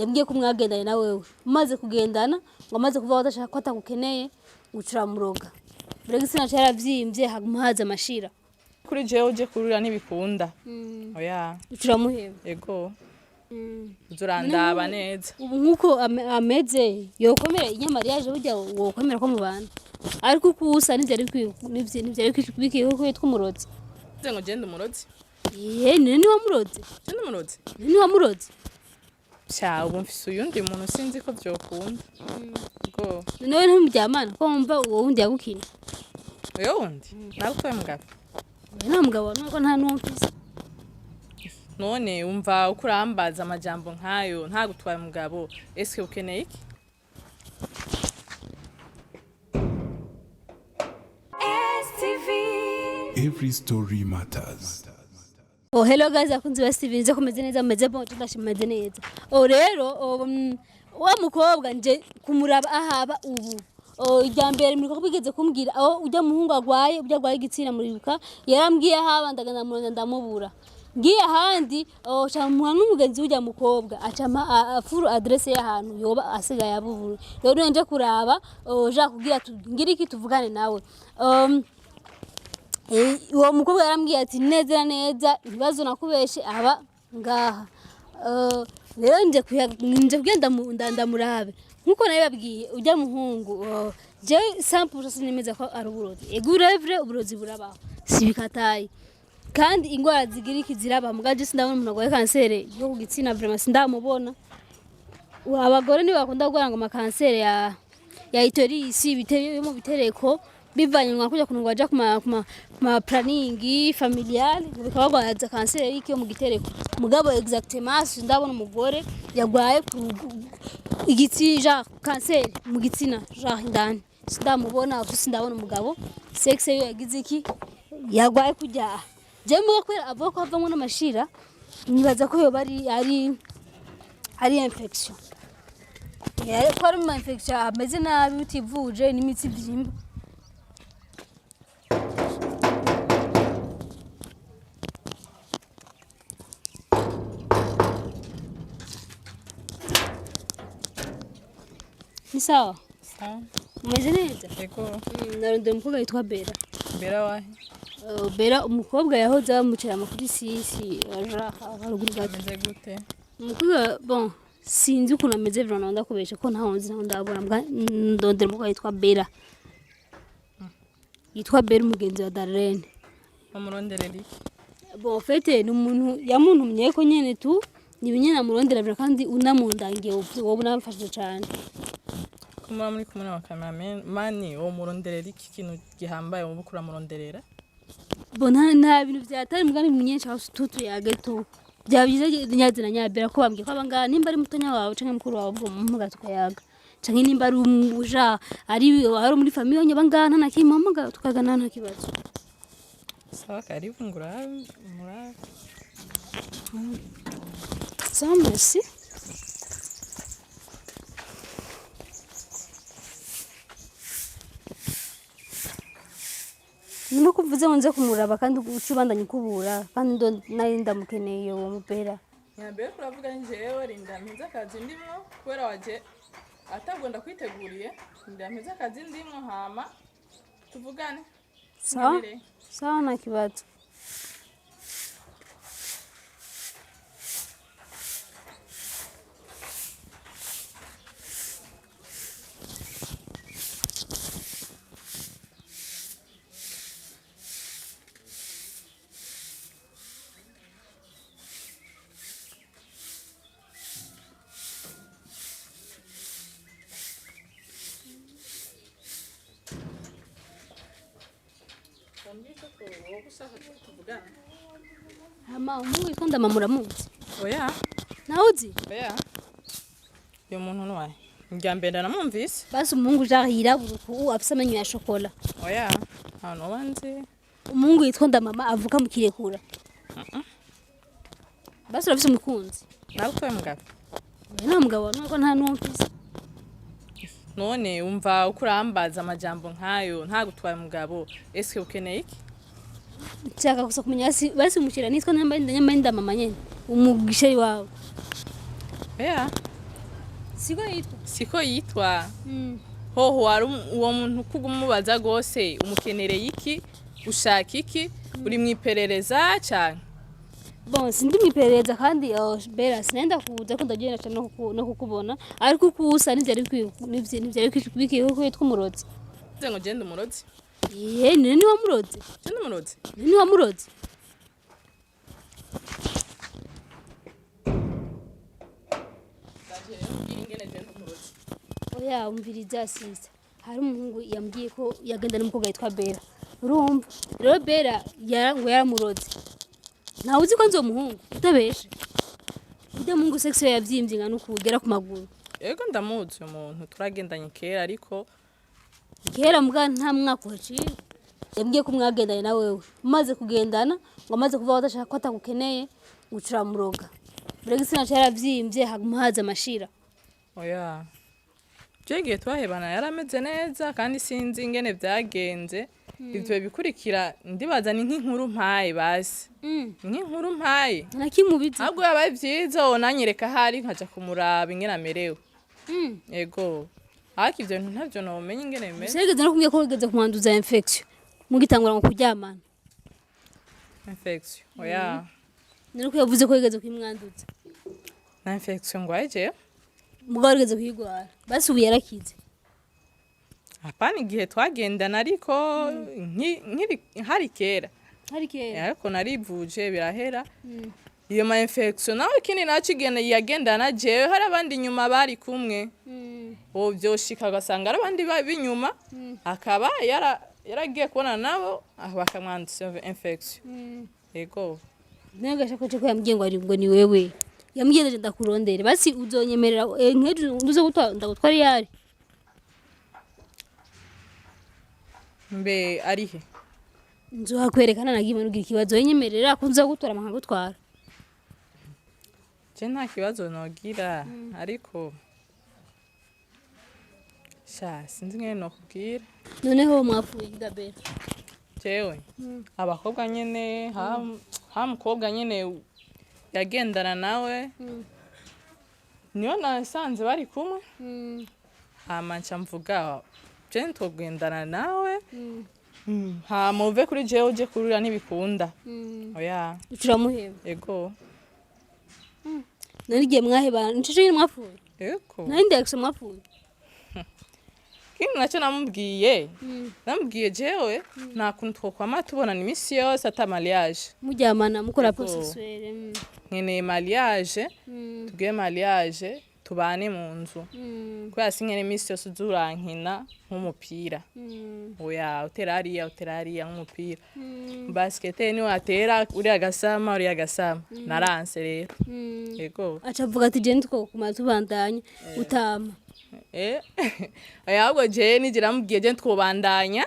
Yambwiye ko mwagendanye na wewe, umaze kugendana ngo amaze kuvuga ko adashaka, ko atagukeneye, uca uramuroga. Mbere igitsina caravyimbye, haguma haza amashira. Kuri jewe uje kurura ntibikunda, oya. Uca uramuheba? Ego, uzurandaba neza. Ubu nk'uko ameze yokomera inyamariyaje, burya wokomera ko mubana, ariko uko usa ntivyari bikwiye ko witwa umurozi. Uvuze ngo genda umurozi? Ye, none niwamuroze? Genda umurozi. None niwamuroze? Sha, ubu mfise uyundi muntu, sinzi ko vyokunda. Ego. None we ntimuryamana, ko wumva uwo wundi yagukina? Uyo wundi nagutoye mugabo. Oya, nta mugabo, nuko nta n'uwo mfise. None wumva uko urambaza amajambo nkayo, ntagutwaye umugabo, eske ukeneye iki? Every story matters. Oh, hello guys, akunzi ba Steven, nze kumeze neza, meze bon, ndashimeze neza. Oh rero, oh, wa mukobwa nje kumuraba ahaba ubu. Oh, irya mbere muribuka ko bigeze kumbwira aho ujya muhungu agwaye, ujya agwaye igitsina, muribuka yarambwiye ahaba, ndagenda murondera ndamubura. Ngiye ahandi, oh, camuha n'umugenzi w'ujya mukobwa, acama afuru adresse y'ahantu yoba asigaye abubura. Rero nje kuraba, oh, ja kugira ngira iki tuvugane nawe. Uwo mukobwa yarambwiye ati neza na neza ibibazo nakubeshe aba ngaha. Rero nje kugenda ndamurabe nkuko nabibabwiye ujya muhungu. Je sample sinemeza ko ari uburozi. Ego, urevre uburozi burabaho, si bikataye, kandi ingwara zigira iki ziraba, muga je sindabona umuntu arwaye kanseri yo ku gitsina, vraiment sindamubona. Abagore nibo bakunda kurwara ngo amakanseri ya utérus, biteye yo mu bitereko, bivanye nka kujya kuntu baja kuma planning familial, bikabagwaza kanseri y'iki yo mu gitereko. Mugabo exactement ndabona umugore yagwaye igitsi, ja kanseri mu gitsina, ja indani sindamubona. Sindabona umugabo sexe yo yagize iki yagwaye kujya. Je muga kubera avuga ko havamwo n'amashira, nibaza ko yoba ari infection. Ko ari mu infection ameze nabi, utivuje n'imitsi ivyimba. Ni sawa? Sawa. Umeze neza? Ego. Narondera umukobwa yitwa Bera. Bera wahe? Bera, umukobwa yahoze bamucara kuri sisi aja haruguru gato. Ameze gute? Umukobwa, bon, sinzi ukuntu ameze vraiment, ndakubesha ko ntaho nzi, ntaho ndabona. Mbwa ndondera umukobwa yitwa Bera, yitwa Bera, umugenzi wa Darlene. Umuronderera iki? Bon, en fait ni umuntu yamuntumye ko nyene tu ni ibinyene amurondera bira, kandi unamundangiye wowe unamfashije cane. Ko muba muri kumwe n'abakameramani, uwo muronderera iki, kintu gihambaye wowe uriko uramuronderera? Bon, nta bintu vyatari, mugani munyensha tutu yage tu byaba byiza nyazina nyabera ko bambwiye ko abangaba, nimba ari mutonya wawe canke mukuru wawe, ubwo mumuga tukayaga, canke nimba ari umuja ari muri famille nyaba ngaha, nta nakimwe, mumuga tukagana, nta kibazo. Sawa, karibu, ngurabe murabe. Sawa, merci. Nimo kuvuze ngo nze kumuraba, kandi uca ubandanya ukubura, kandi ndo nari ndamukeneye uwo mupera. Nyambere kuravuga njyewe, rinda mpeze akazi ndimwo, kubera waje atabwo ndakwiteguriye. Rinda mpeze akazi ndimwo, hama tuvugane. Sawa. Nkenere. Sawa, nta kibazo. Wambwiye ko wowe ushaka ko tuvugana? Hama umuhungu yitwa Ndama muramuzi? Oya. Nawe uzi? Oya, uyu muntu nuwahe? Irya mbere ndaramwumvise. Basi umuhungu genre yirabura uku, afise amenyo ya shokora. Oya, nta noba nzi. Umuhungu yitwa Ndamama, avuka mu Kirekura. Basi urafise umukunzi? Nagutoye mugabo. Oya, nta mugabo, nuko nta n'uwo mfise. None wumva uko urambaza amajambo nkayo, ntagutwaye umugabo, eske ukeneye iki? Nshaka gusa kumenya basi umushira nitwa nyambaye Ndamama nyene, umugisheri wawe. Oya. Siko yitwa? Siko yitwa. Hoho wari uwo muntu kugumubaza rwose, umukenereye iki? Ushaka iki? Uri mu iperereza cyane? Bon, sindi mwiperereza kandi Bera sinenda kuza ko ndagenda cyane no kukubona, ariko uko usa ntivyari ntivyari bikwiye ko witwa umurozi. Nze ngo genda umurozi? Ye, none ni wamurozi? Genda umurozi. Ni wamurozi. Oya, umviriza sister, hari umuhungu yambwiye ko yagenda n'umukobwa yitwa Bera. Urumva rero, Bera ngo yaramuroze. Ntawe uzi ko nzi uwo muhungu utabeshe. Ujya muhungu sexe yavyimbye nka nukugera ku maguru. Yego, ndamuzi uyu muntu, turagendanye kera ariko. Kera mbwa nta mwaka uhaciye. Yambwiye ko mwagendanye na wewe, umaze kugendana ngo amaze kuvuga ko adashaka, ko atagukeneye, ngo ucuramuroga. Mbere igitsina caravyimbye, haguma haza amashira. Oya, byegiye twahebana yarameze neza, kandi sinzi ingene byagenze ivyo bikurikira. Ndibaza ni nk'inkuru mpaye basi, ni nk'inkuru mpaye. Ntakimubizi. Ahubwo yabaye vyiza wonanyereka ahari nkaja kumuraba ingene amerewe. Yego, ariko ivyo bintu ntavyo nomenya ingene bimeze. Sinigeze no kumbwira ko wigeze kumwanduza infection mugitangura ngo kuryamana. Infection? Oya. Nuko yavuze ko wigeze kuyimwanduza. Na infection ngwaye jewe? Mugabo warigeze kuyigwara, basi ubu yarakize. Hapana, igihe twagendana ariko nkiri hari kera. Hari kera. Ariko narivuje birahera iyo ma infection. Nawe ikindi naco, igene yagendana jewe hari abandi inyuma bari kumwe. Ubu vyoshika ugasanga ari abandi b'inyuma, akaba yaragiye kubonana nabo, aho bakamwanduza infection. Yego. Nagasha ko ko yambwiye ngo ari ngo ni wewe yambwiye, ndaje ndakurondere. Basi uzonyemerera nk'ejo nduze gutwara, ndagutwara yari. Mbe arihe? Nzohakwerekana nagiye nugira ikibazo, nyemerera ko nza gutwara nkagutwara. Je nta kibazo nogira, ariko sha sinzi ingene nokubwira. Noneho mwapfuye, Gabera? Jewe abakobwa nyene, ha mukobwa nyene yagendana nawe niyo nasanze bari kumwe, hama nca mvuga je ntitwogendana nawe. Hama uve kuri jewe uje kurira, ntibikunda, oya. Ucuramuheba? Ego. None igihe mwahebana nico nyene mwapfuye? Ego. Nari ndayakuse mwapfuye. Ikindi nacyo namubwiye jewe nta kuntu twokwama tubonana iminsi yose ata mariage. Muryamana mukora Ego. posessuelle. Nkeneye mariage, tugire mariage, tubane mu nzu, kubera sinkene iminsi yose uza urankina nk'umupira. Oya, utera hariya, utera hariya nk'umupira basikete, ni watera uriya gasama, uriya gasama. Naranse rero. Ego. Aca avuga ati je ntitwokumara tubandanya utama. Oya, ahubwo jewe nigira namubwiye je twobandanya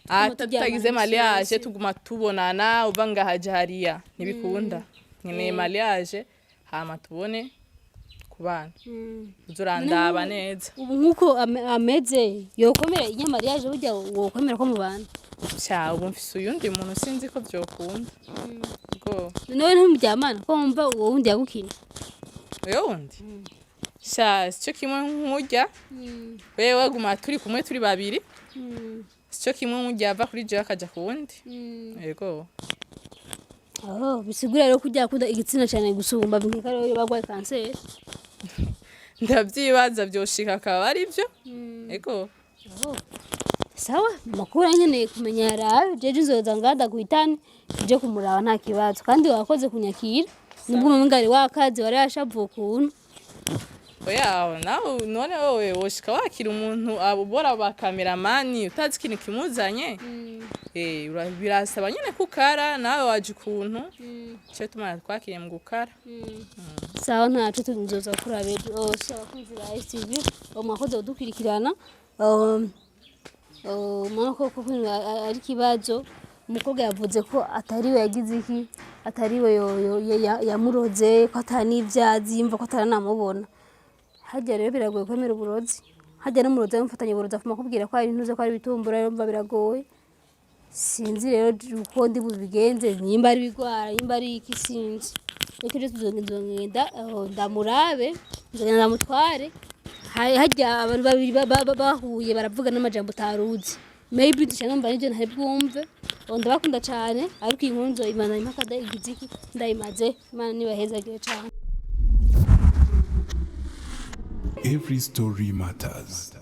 ata turyamana tutagize imisi mariage, yose. Tuguma tubonana uva ngahaja hariya, ntibikunda. Nkeneye mariage, hama tubone kubana, uza urandaba neza. Ubu nk'uko ameze yokomera inyamariyaje, burya wokomera ko mubana? Sha, ubu mfise uyundi muntu, sinzi ko vyokunda go. Noneho ntimuryamana ko wumva uwo wundi yagukina? Uyo wundi sha sico kimwe nkurya wewe, guma turi kumwe turi babiri, sico kimwe nkurya ava kuri jewe akaja ku wundi. Yego. Oh, bisigura rero ko ujya akunda igitsina cyane gusumba, nkeka rero iyo bagwaye kanseri. Ndavyibaza vyoshika akaba ari vyo. Ego. Oh. Sawa, makuru nkeneye kumenya yarabe. Jeje nzoza ngada guhitane uje kumuraba, nta kibazo. Kandi wakoze kunyakira nubwo umwe wakaze wari yashavuye ukuntu. Oya, nawe none wowe woshika wakira umuntu abubora ba kameramani utazi ikintu kimuzanye? Birasaba nyene kukara, nawe waje ukuntu cyo tumara twakiriye mu gukara. Sawa, ntaco, nzoza kuraba ejo. Oh, sawa, abakunzi ba STV, mwakoze kudukurikirana. Mubona ko koko ari ikibazo. Umukobwa yavuze ko atari we yagize iki, atari we yamuroze, ko atari n'ivyo yumva ko ataranamubona. Harya rero biragoye kwemera uburozi. Harya n'umurozi amufatanye uburozi afuma akubwira ko ari intuze, ko ari ibitumbura. Yumva biragoye. Sinzi rero uko ndi bubigenze, nimba ari ibigwara, nimba ari iki, sinzi. Reka ejo tuzogenda, ndamurabe, nzogenda ndamutware. Harya abantu babiri bahuye baravuga n'amajambo utaruzi, maybe duca numva nivyo ntari bwumve. Oh, ndabakunda cane, ariko iyi nkuru nzoyimana impaka ndayigize iki, ndayimaze. Imana nibahezagire cane. Every story matters.